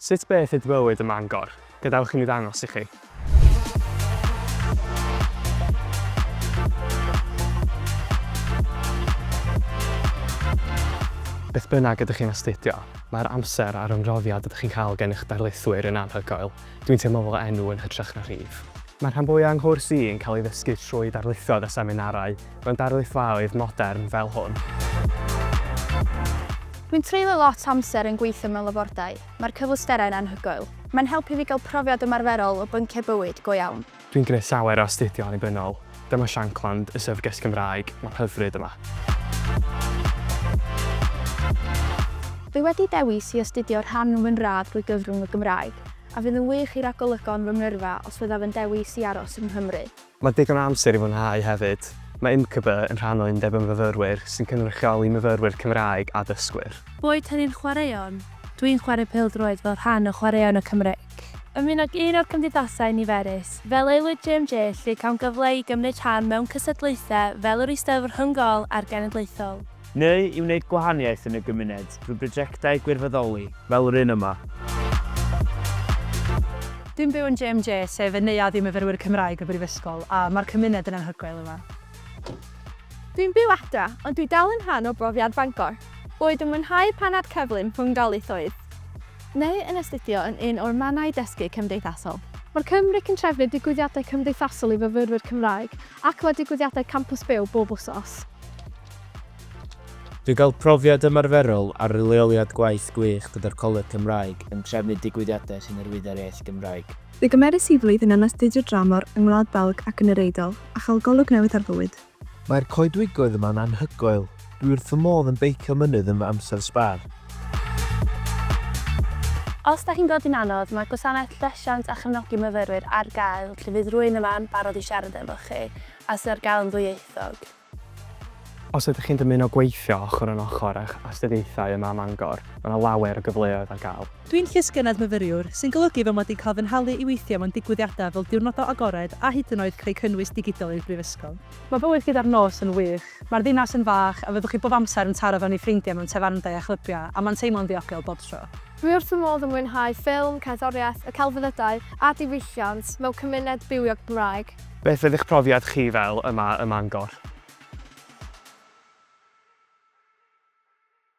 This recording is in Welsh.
Sut beth ydy bywyd ym Mangor? Gadewch i mi ddangos i chi. Beth bynnag ydych chi'n astudio, mae'r amser a'r ymroddiad ydych chi'n cael gen eich darlithwyr yn anhygoel. Dwi'n teimlo fel enw yn hytrach na rhif. Mae'r rhan fwyaf yng nghwrs i yn cael ei ddysgu trwy ddarlithoedd a seminarau, mewn darlithfaoedd modern fel hwn. Dwi'n treulio lot o amser yn gweithio mewn labordai, mae'r cyfleusterau'n anhygoel. Mae'n helpu fi gael profiad ymarferol o bynciau bywyd go iawn. Dwi'n gwneud llawer o astudio annibynnol. Dyma Shankland, y llyfrgell Gymraeg, mae'n hyfryd yma. Dwi wedi dewis i astudio rhan o fy nradd drwy gyfrwng y Gymraeg, a fydd yn wych i ragolygon fy ngyrfa os fyddaf yn dewis i aros yng Nghymru. Mae digon o amser i fwynhau hefyd. Mae UMCB yn rhan o Undeb y Myfyrwyr, sy'n cynrychioli myfyrwyr Cymraeg a dysgwyr. Boed hynny'n chwaraeon, dwi'n chwarae pêl-droed fel rhan o Chwaraeon y Cymreig. Ymuno ag un o'r cymdeithasau niferus, fel aelwyd JMJ lle cawn gyfle i gymryd rhan mewn cystadlaethau fel yr Eisteddfod Rhyng-gol a'r Genedlaethol. Neu i wneud gwahaniaeth yn y gymuned drwy brojectau gwirfoddoli, fel yr un yma. Dwi'n byw yn JMJ, sef y neuadd i myfyrwyr Cymraeg y Brifysgol, a mae'r cymuned yn anhygoel yma. Dwi'n byw adra, ond dwi dal yn rhan o brofiad Bangor. Boed yn mwynhau panad cyflym rhwng darlithoedd. Neu yn astudio yn un o'r mannau dysgu cymdeithasol. Mae'r Cymric yn trefnu digwyddiadau cymdeithasol i fyfyrwyr Cymraeg, ac mae digwyddiadau Campws Byw bob wsos. Dwi'n cael profiad ymarferol ar leoliad gwaith gwych gyda'r Coleg Cymraeg yn trefnu digwyddiadau sy'n hyrwyddo'r iaith Gymraeg. Fe gymeres i flwyddyn yn astudio dramor yng Ngwlad Belg ac yn yr Eidal, a chael golwg newydd ar fywyd. Mae'r coedwigoedd yma'n anhygoel, dwi wrth fy modd yn beicio mynydd yn fy amser sbâr. Os da chi'n gweld hi'n anodd, mae gwasanaeth llesiant a chefnogi myfyrwyr ar gael lle fydd rhywun yma'n barod i siarad efo chi a sydd ar gael yn ddwyieithog. Os ydych chi'n dymuno gweithio ochr yn ochr â'ch astudiaethau yma ym Mangor, mae yna lawer o gyfleoedd ar gael. Dwi'n llysgennad myfyriwr, sy'n golygu fy mod i'n cael fy nhalu i weithio mewn digwyddiadau fel diwrnodau agored a hyd yn oed creu cynnwys digidol i'r brifysgol. Mae bywyd gyda'r nos yn wych. Mae'r ddinas yn fach a fyddwch chi bob amser yn taro fewn i ffrindiau mewn tafarndai a chlybiau a mae'n teimlo'n ddiogel bob tro. Dwi wrth fy modd yn mwynhau ffilm, cerddoriaeth, y celfyddydau a diwylliant mewn cymuned bywiog Gymraeg. Beth oedd eich profiad chi fel yma ym Mangor?